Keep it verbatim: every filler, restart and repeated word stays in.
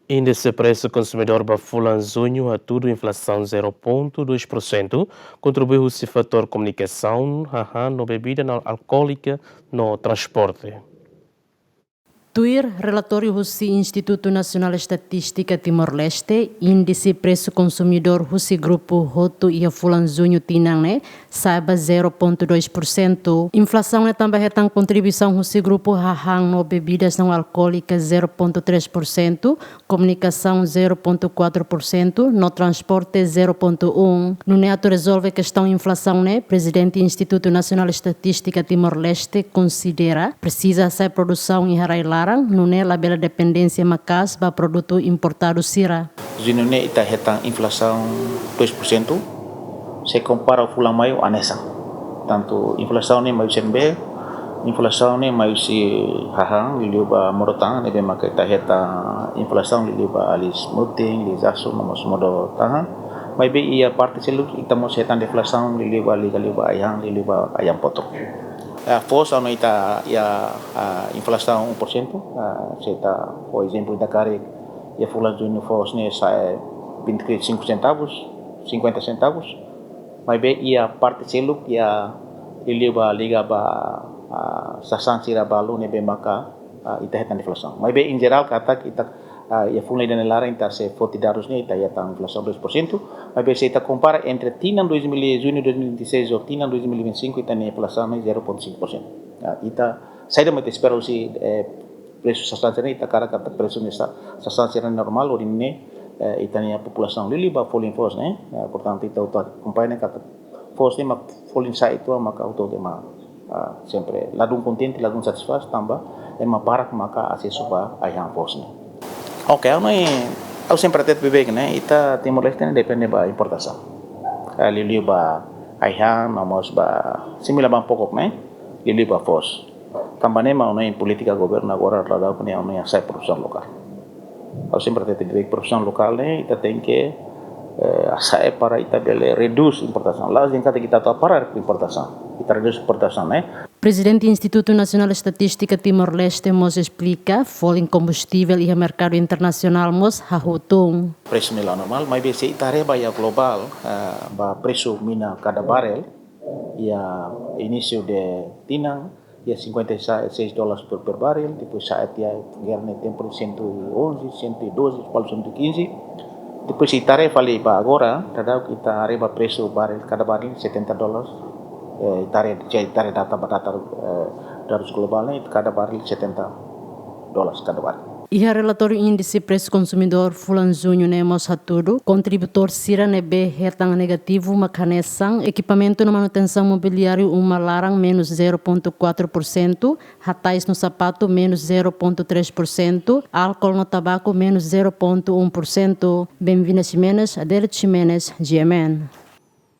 Índice presu konsumidór ba fulan Juñu hatudu inflasaun zero ponto dois por cento, kontribui husi fatór komunikasaun, hahán no bebida não alcoólica no transporte. Tuir relatóriu husi Institutu Nasionál Estatístika Timor-Leste, índice presu konsumidór husi grupu hotu iha fulan Juñu tinan ne'e sa'e ba zero ponto dois por cento. Inflasaun ne'e tanba hetan kontribuisaun husi grupu hahán no bebidas não alcoólicas zero ponto três por cento, komunikasaun zero ponto quatro por cento, no transporte zero ponto um. Nune'e atu rezolve kestaun inflasaun ne'e, Prezidente Institutu Nasionál Estatístika Timor-Leste konsidera presiza hasa'e produsaun iha rai-laran, nune'e labele dependénsia maka'as ba produtu importadu sira. Juñu ne'e ita hetan inflasaun dois por cento, se kompara ho fulan Maiu hanesan. Tantu inflasaun ne'e mai husi ne'ebé, inflasaun ne'e mai husi hahán, liuliu ba modo tan, ne'ebé maka ita hetan inflasaun liuliu ba alis mutin, lisasu, no mós modo tan. Maibé iha parte seluk ita mós hetan deflasaun liuliu ba liga liu ba ai-han, liuliu ba ai-han potong. Eh, foos ha'u hanoin ita iha, ah, inflasaun um por cento, ah, se ita, por ezemplu, ita karik iha fulan Juñu foos ne'e sa'e vinte e cinco centavos, cinquenta centavos. Maibé iha parte seluk iha liuliu ba liga ba, ah, sasán sira balu ne'ebé maka, ah, ita hetan deflasaun. Maibé em geral katak ita, ah, iha fulan ida-ne'e laran ita sei foti dadus ne'e ita hetan inflasaun dois por cento. Maibé se ita kompara entre tinan dois mil e, Juñu dois mil e vinte e seis ho tinan dois mil e vinte e cinco ita-nia inflasaun ne'e zero ponto cinco por cento. Ah, ita saida mak ita espera husi, eh, presu sasán sira ne'e, ita hakarak katak presu ne'e sa-, sasán sira ne'e normál, hodi nune'e, eh, ita-nia populasaun liuliu ba folin foos ne'e. Eh, portantu ita hotu akompaña ne'e katak foos ne'e mak folin sa'e uitoan maka hotu-hotu ema, ah, sempre ladún kontente, ladún satisfás, tanba ema barak maka asesu ba ai-han foos ne'e. Oke, ha'u hanoin, ha'u sempre hatete beibeik ne'e, ita Timor-Leste ne'e depende ba importasaun. Ah, liuliu ba ai-han, no mós ba similar bahan pokok ne'e, liuliu ba foos. Tanba ne'e mak ha'u hanoin polítika governu agora daudaun ne'e ha'u hanoin hasa'e produsaun lokál. Ha'u sempre hatete beibeik, produsaun lokál ne'e ita tenke, eh, hasa'e para ita bele redús importasaun. La'ós dehan katak ita atu hapara importasaun. Ita redús importasaun ne'e. Prezidente Institutu Nasionál Estatístika Timor-Leste mós esplika, folin kombustivel iha merkadu internasionál mós hahú tun. Presu ne'e la normál, maibé se ita haree ba iha globál, eh, ba presu mina kada barrel, iha inísiu de tinan, iha cinquenta e seis dólares per, per barrel, depois sa'e tiha guerra ne'e tempu cento e onze, cento e doze, palu cento e quinze. Depois se ita haree fali ba agora, daudaun ita haree ba presu barrel, kada barrel setenta dólares, eh, ita haree, se ita haree data ba data, eh, dadus globál ne'e, kada barrel setenta dólares kada barrel. Iha relatóriu índice presu konsumidór fulan Juñu ne'e mós hatudu, kontributór sira ne'ebé hetan negativu mak hanesan ekipamentu no manutensaun mobiliáriu uma laran menus zero ponto quatro por cento, hatais no sapatu menus zero ponto três por cento, álkol no tabaku menus zero ponto um por cento. Benvinda Ximenes, Adélio Ximenes, G M N.